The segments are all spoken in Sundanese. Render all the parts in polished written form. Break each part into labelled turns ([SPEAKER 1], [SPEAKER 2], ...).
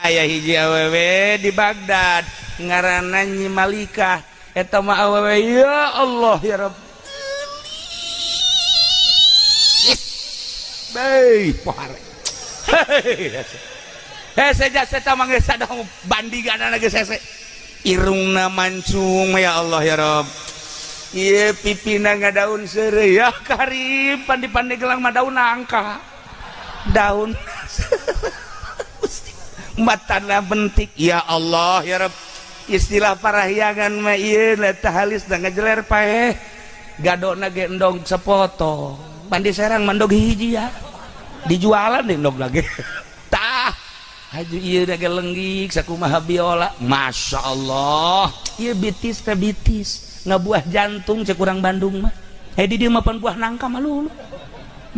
[SPEAKER 1] Aya hiji awewe di Baghdad ngaranna Nyi Malikah. Eta mah awewe ya Allah ya Rabb. Baik pohare. Hese jasa eta mah geus sadang bandinganana geus hese. Irungna mancung ya Allah ya Rabb. Ieu pipina ngadaun seureuy ya Karim pandi-pandi gelang mah daun nangka. Daun matana bentik ya Allah ya Rabb. Istilah parahyangan mah ieu eta halis da ngajeler paeh. Gadona ge endog sepotong. Pandi serang mandog hiji ya. Dijualan deh endog lagi. Tah haju ieu da ge lenggik sakumaha biola. Masya Allah. Ieu bitis teh bitis. Ngabuah jantung cek urang Bandung mah. Hei di dieu mah pan buah nangka mah lulu.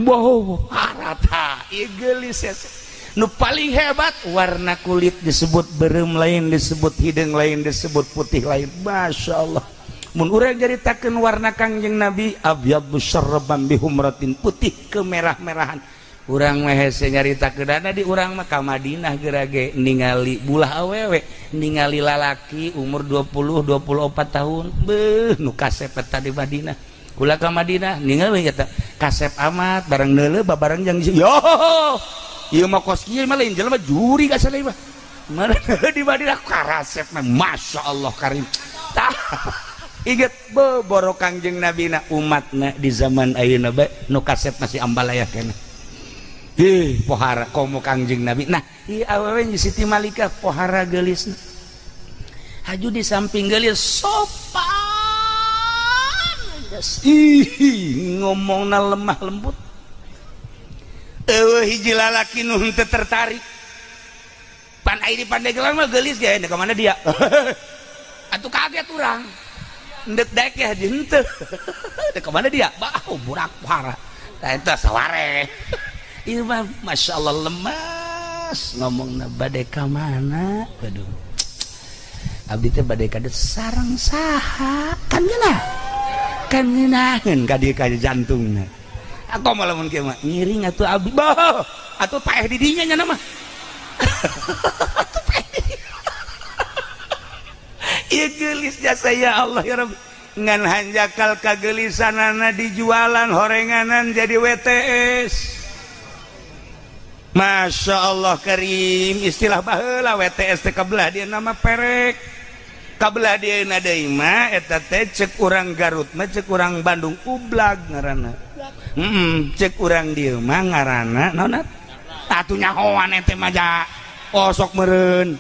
[SPEAKER 1] Wow, harata ieu geulis hese. Nu paling hebat warna kulit disebut berem lain disebut hidung lain disebut putih lain. Masya Allah. Mun urang nyaritakeun warna Kangjeng Nabi abyadu syarraban bihumratin putih kemerah-merahan. Urang mah hese nyaritakeunana di urang mah ka Madinah geura ge ningali bulah awewe ningali lalaki umur 20 24 tahun beuh nu kasep eta di Madinah. Kula ka Madinah ningali eta kasep amat bareng neuleuh babareng jeung yo ieu mah kos kieu mah lain jelema juri ka sana mah. Di Madinah karasep mah Masya Allah Karim. Tah inget boro Kangjeng Nabi na umatna di zaman ayeuna bae nu kasep masih ambalaya keneh. Ih pohara komo Kangjeng Nabi. Nah ieu awewe Siti Malikah pohara geulisna. Haju di samping geulis sopan. Ih ngomongna lemah lembut. Eueuh hiji lalaki nu henteu tertarik. Pan ai di Pandeglang mah geulis ge ka mana dia. Atuh kaget urang. Endek daek ge haji henteu. Ka mana dia? Bah burak parah. Tah eta saware. Ieu mah Masya Allah lemas ngomongna bade ka mana? Waduh. Abdi teh bade ka sareng saha? Kan geunah. Kan ngeunaheun ka dieu ka jantungna. Aku malah mun kieu mah ngiring atuh abdi. Bah, atuh paeh di dinya nya mah. Atuh paeh di dinya. Ieu geulis jasa ya Allah ya Rabbi. Ngan hanjakal kageulisanana dijualan horenganan jadi WTS. Masya Allah Karim, istilah baheula WTS teh kabelah dia nama perek. Kabelah dia deui mah eta teh cek urang Garut mah cek urang Bandung ublag ngaranna. Cek urang dieu mah ngaranna naon atuh nyahoan ente mah ja osok meureun.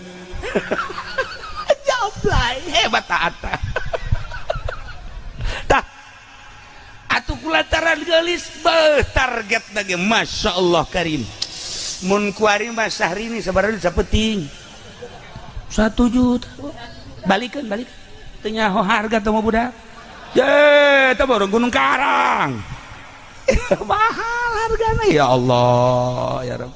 [SPEAKER 1] Jablay hebat taat. Tah atuh kulantaran geulis beuh target lagi Masya Allah Karim. Mun kuari mah Syahrini sabaraha sapeting 1 juta. Balikeun balik teu nyaho harga teh mah budak. Ye teh baru Gunung Karang. Mahal hargana ya Allah ya Rabb.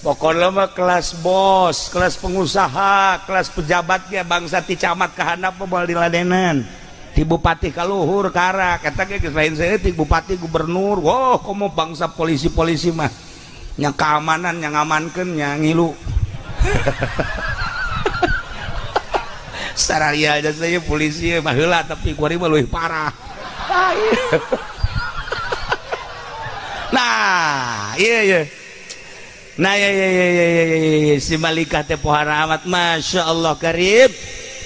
[SPEAKER 1] Pokoknya mah kelas bos, kelas pengusaha, kelas pejabatnya bangsa ti camat ka handap moal diladenan. Ti bupati ka luhur karak eta ge geus lain saeutik bupati gubernur. Wah, komo bangsa polisi-polisi mah nya keamanan nya ngamankeun nya ngilu. Sararia aja saya polisi mah heula tapi kuari mah leuwih parah. Nah, iya iya. Nah, iya iya iya iya iya si Malikah teh pohara amat Masya Allah Karim.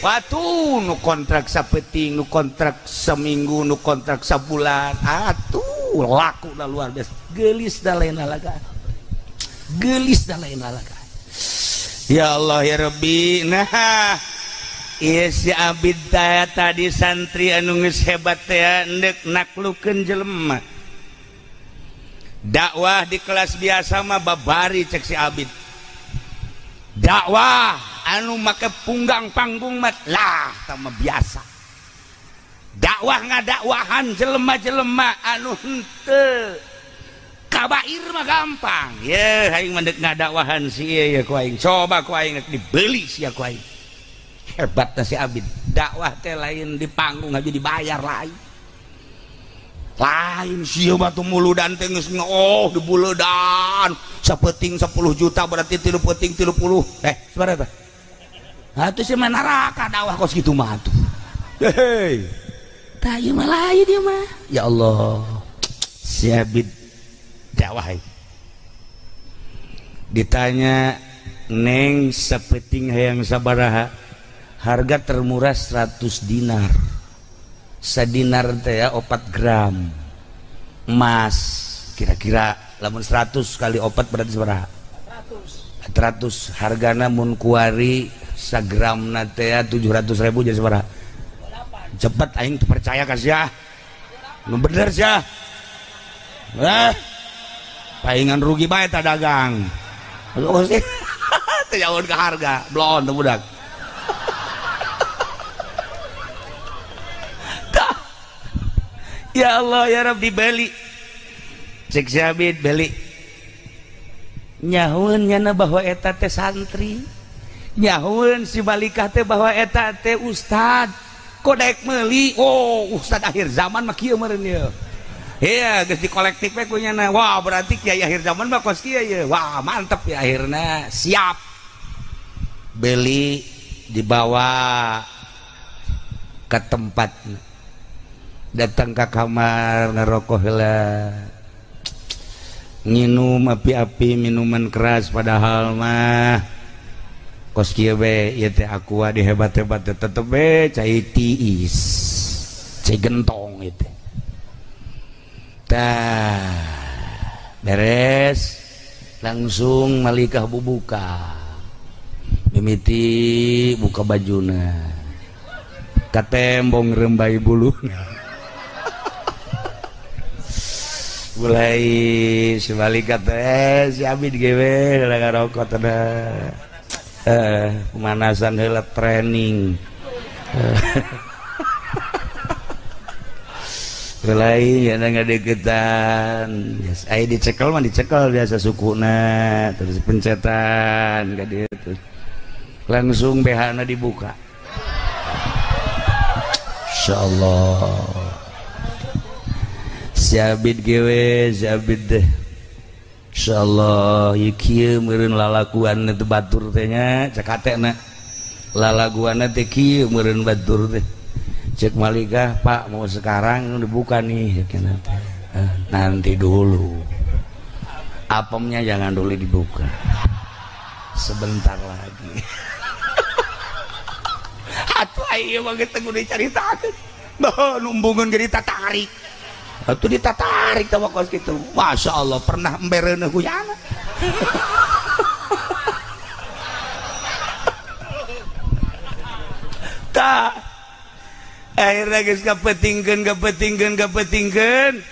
[SPEAKER 1] Watuh nu kontrak sapeting, nu kontrak seminggu, nu kontrak sabulan. Atuh laku lah luar biasa. Geulis da lain lalaga. Geulis da lain lalaga. Ya Allah ya Rabbi. Nah, ieu si Abid teh tadi santri anu geus hebat teh endek naklukeun jelema. Dakwah di kelas biasa mah babari cek si Abid. Dakwah anu make punggang panggung mah lah tah mah biasa. Dakwah ngadakwahan jelema-jelema anu henteu kabair mah gampang. Ye aing mah deuk ngadakwahan si ieu ye ku aing. Coba ku aing dibeli sia ku aing. Hebatna si Abid. Dakwah teh lain di panggung aja dibayar lain. Lain sia batu muludan teh geus oh dibuledan sapeting 10 juta berarti 3 peting 30 sabaraha tah? Atuh sia mah neraka dakwah kos kitu mah atuh. Hei. Tah ieu mah lain ieu mah. Ya Allah. Si Abid dakwah. Ditanya neng sapeting hayang sabaraha? Harga termurah 100 dinar. Sadinar teh ya 4 gram emas kira-kira lamun 100 kali 4 berarti sabaraha? 400. Hargana mun kuari sagramna teh ya 700.000 jadi sabaraha? Cepet aing teu percaya ka sia. Nu bener sia. Paingan rugi bae ta dagang. Teu jauh ke harga, blon teu budak. Ya Allah ya Rabb dibeli. Cek si Abid beli. Nyahueun nyana bahwa eta teh santri. Nyahueun si Malikah teh bahwa eta teh ustad. Kok daek meuli? Oh, ustad akhir zaman mah kieu meureun ieu. Iya, geus dikolektif we ku nyana. Wah, berarti kiai akhir zaman mah kos kieu ye. Wah, mantep ya akhirna. Siap. Beli dibawa ke tempat. Datang ke kamar ngerokok heula, nginum api-api minuman keras padahal mah kos kieu be ieu teh aqua dihebat-hebat tetep be cai tiis cai gentong ieu teh. Tah beres langsung Malikah bubuka mimiti buka bajuna katembong rembai buluna. Mulai sebalik kata si Abid gewe ngarokok teh pemanasan heula training. Mulai yana ngadeukeutan. Yes, aya dicekel mah dicekel biasa sukuna terus pencetan ka dieu terus. Langsung BH-na dibuka. Insyaallah. Si Abid gewe, si Abid deh. Insyaallah ieu kieu meureun lalaguan teh batur teh nya, cek hatena. Lalaguanna teh kieu meureun batur teh. Cek Malikah, Pak mau sekarang dibuka nih cenah teh. Nanti dulu. Apemnya jangan dulu dibuka. Sebentar lagi. Atuh ieu mah geus teu kudu dicaritakeun. Bah numbungeun ge ditatarik. Atuh ditatarik teh kos kitu. Masya Allah pernah embereuneuh ku yana. Tah akhirna geus kapetingkeun kapetingkeun kapetingkeun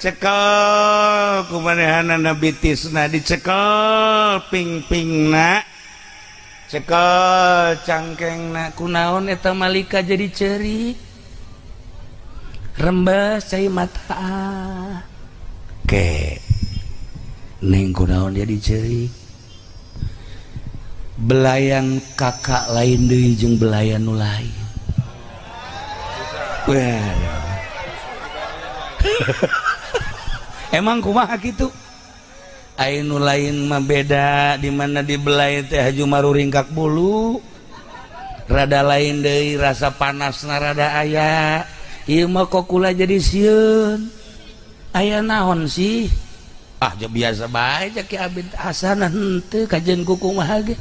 [SPEAKER 1] cekel kumanehanana bitisna dicekel ping-pingna cekel cangkengna kunaon eta Malika jadi ceurik rembes cai mata ke neng kunaon jadi ceurik belayan kakak lain deui jeung belayan nu lain. Emang kumaha kitu aya nu lain mah beda di mana dibelai teh haju maruringkak bulu rada lain deui rasa panasna rada aya. Ieu mah kok kula jadi sieun. Aya naon sih? Ah biasa bae cek Ki Abid asana henteu kajeun ku kumaha ge.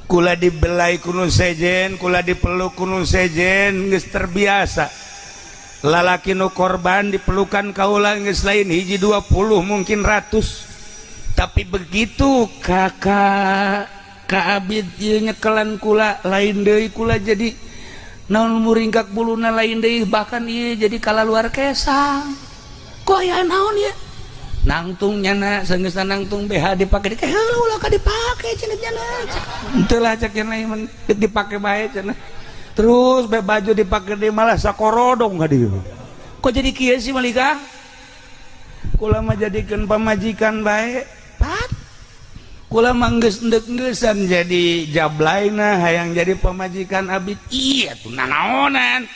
[SPEAKER 1] Kula dibelai ku nu sejen, kula dipeluk ku nu sejen geus terbiasa. Lalaki nu korban dipelukan kaula geus lain hiji 20 mungkin ratus. Tapi begitu kakak Ka Abid ieu nyekelan kula lain deui kula jadi naon muringkak buluna lain deui bahkan ieu jadi kalaluar kesang. Kok aya naon ieu? Nangtung nyana sanggeusna nangtung BH dipake di heula ulah ka dipake cenah nyana. Henteu lah cek cenah ieu dipake bae cenah. Terus be baju dipake deui malah sakorodong ka dieu. Kok jadi kieu sih Malikah? Kula mah jadikeun pamajikan bae. Pat. Kula mah geus endek-engeusan jadi jablaina hayang jadi pamajikan Abid. Iya tuh nanaonan.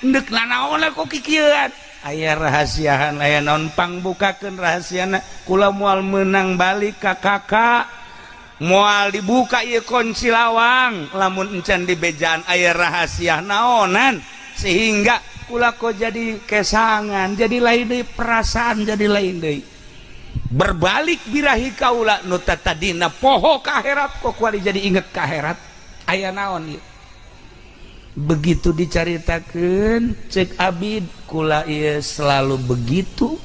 [SPEAKER 1] Endek nanaonan kok kikieuan. Aya rahasiahan aya naon pangbukakeun rahasiana kula moal meunang balik ka kakak moal dibuka ieu kunci lawang lamun encan di bejaan aya rahasia naonan sehingga kula kok jadi kesangan jadi lain deui perasaan jadi lain deui berbalik birahi kaula nu tadina poho ka akhirat kok kuari jadi inget ka akhirat aya naon ieu. Begitu dicaritakeun cek abid kula ieu selalu begitu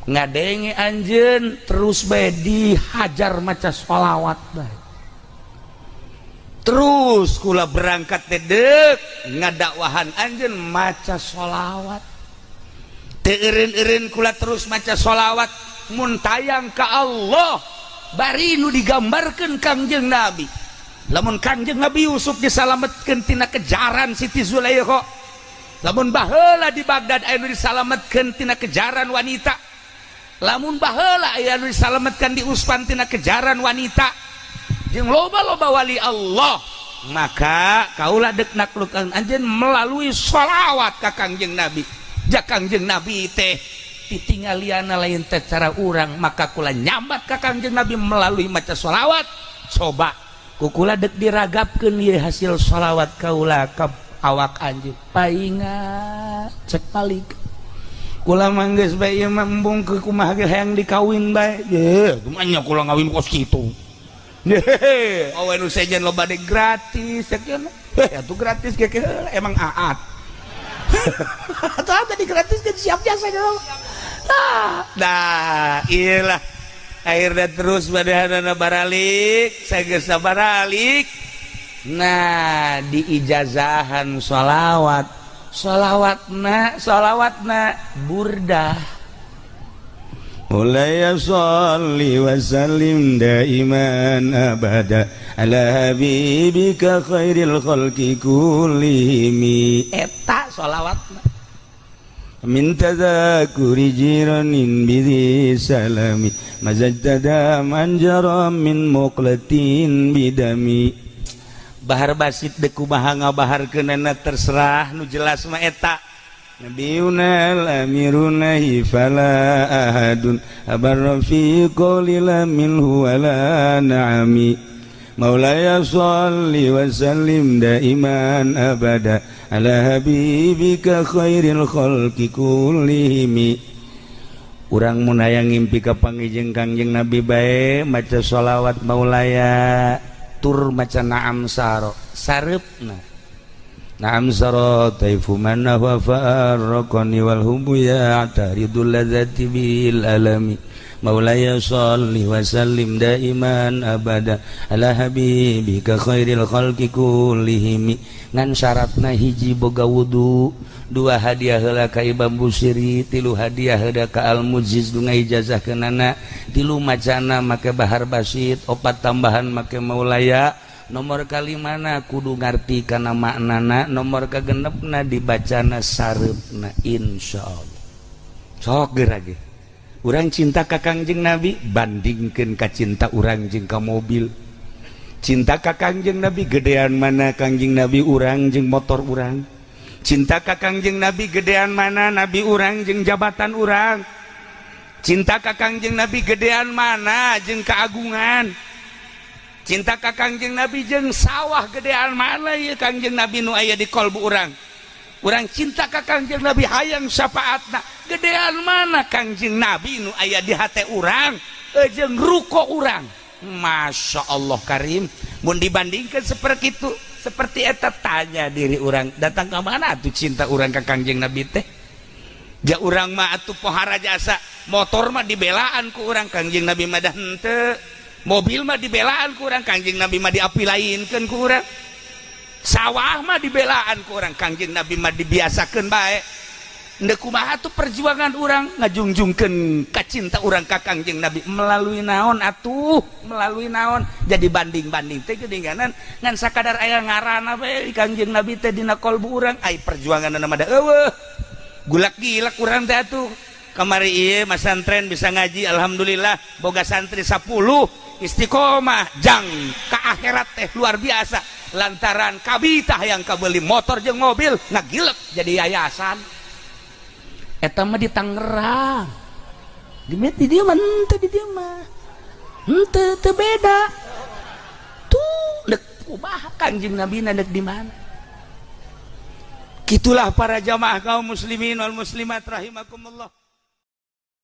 [SPEAKER 1] ngadenge anjeun terus bae dihajar maca sholawat bae terus kula berangkat dedek ngadakwahan anjeun maca sholawat teu eureun-eureun kula terus maca sholawat mun tayang ka Allah bari nu digambarkeun Kangjeng Nabi. Lamun Kangjeng Nabi Yusuf disalametkeun tina kejaran Siti Zulaikha, lamun baheula di Baghdad aya nu disalametkeun tina kejaran wanita, lamun baheula aya nu disalametkeun di Uspan tina kejaran wanita, jeung loba-loba wali Allah, maka kaula deuk naklukan anjeun melalui sholawat ka Kangjeng Nabi. Ja Kangjeng Nabi teh titinggaliana lain teh cara urang, maka kula nyambat ka Kangjeng Nabi melalui maca sholawat. Coba kukula dek diragapkeun ieu hasil sholawat kaula ka awak anjeun painga cek malik kula mah geus bae ieu mah embung ke kumaha ge hayang dikawin bae ye kumaha nya kula ngawin kos kitu ye awe nu sejen loba de gratis cek ye atuh gratis ge emang aat atuh tadi gratis ge siap jasa nah ieu lah akhirnya terus badanana baralik sageus baralik nah diijazahan sholawat sholawatna sholawatna burdah
[SPEAKER 2] Mulaya sholli wa sallim daiman abada ala habibika khairil khalqi kullihim
[SPEAKER 1] eta sholawatna
[SPEAKER 2] min tadhakuri jiranin bidhi salami mazajtada manjara min muqlatin bidami
[SPEAKER 1] bahar basit deku kumaha ngabaharkeunana terserah nu jelas mah eta
[SPEAKER 2] nabiyuna al-amiruna fala ahadun abarra fi qawli la minhu wala na'ami maulaya sholli wa sallim daiman abada ala habibika khairil khalqi kullihim.
[SPEAKER 1] Urang mun hayang ngimpi ka pangijeng Kangjeng Nabi bae maca sholawat maulaya tur maca na'am saro sareupna na'am saro taifu man wa farraqani wal hubu ya taridul ladzati bil alami maulaya sholli wa sallim daiman abada ala habibika khairil khalqi kullihim. Ngan syaratna hiji boga wudu, dua hadiah heula ka Imam Busiri, tilu hadiah heula ka Al Mujiz nu ngaijazahkeunana, tilu macana make bahar basit, opat tambahan make maulaya, nomor kalimana kudu ngarti kana maknana, nomor kagenepna dibacana sareupna insyaallah. Sok geura ge urang cinta ka Kangjeng Nabi bandingkeun ka cinta urang jeung ka mobil. Cinta ka Kangjeng Nabi gedean mana Kangjeng Nabi urang jeung motor urang. Cinta ka Kangjeng Nabi gedean mana Nabi urang jeung jabatan urang. Cinta ka Kangjeng Nabi gedean mana jeung keagungan. Cinta ka Kangjeng Nabi jeung sawah gedean mana ieu Kangjeng Nabi nu aya di kolbu urang. Urang cinta ka Kangjeng Nabi hayang syafaatna gedean mana Kangjeng Nabi nu aya di hate urang jeung ruko urang. Masya Allah karim mun dibandingkan seperti itu seperti eta tanya diri urang datang ke mana atuh cinta urang ka Kangjeng Nabi teh. Ja urang mah atuh pohara jasa motor mah dibelaan ku urang Kangjeng Nabi mah dah henteu, mobil mah dibelaan ku urang Kangjeng Nabi mah diapilainkeun ku urang, sawah mah dibelaan ku urang Kangjeng Nabi mah dibiasakeun bae. Ndek kumaha atuh perjuangan urang ngajungjungkeun ka cinta urang ka Kangjeng Nabi melalui naon atuh, melalui naon. Jadi banding-banding teh geuninganan ngan sakadar aya ngaranna bae Kangjeng Nabi teh dina kolbu urang, ai perjuanganna mah da eueuh. Gulak-gilak urang teh atuh. Kamari ieu masantren bisa ngaji alhamdulillah boga santri 10 istiqomah jang ka akhirat teh luar biasa lantaran kabitah yang kabeli motor jeung mobil ngagilek jadi yayasan. Eta mah di Tangerang. Di dieu mah henteu, di dieu mah henteu, teu beda. Tuh dek kumaha Kangjeng Nabi na dek di mana?
[SPEAKER 2] Gitulah para jamaah kaum muslimin wal muslimat rahimakumullah.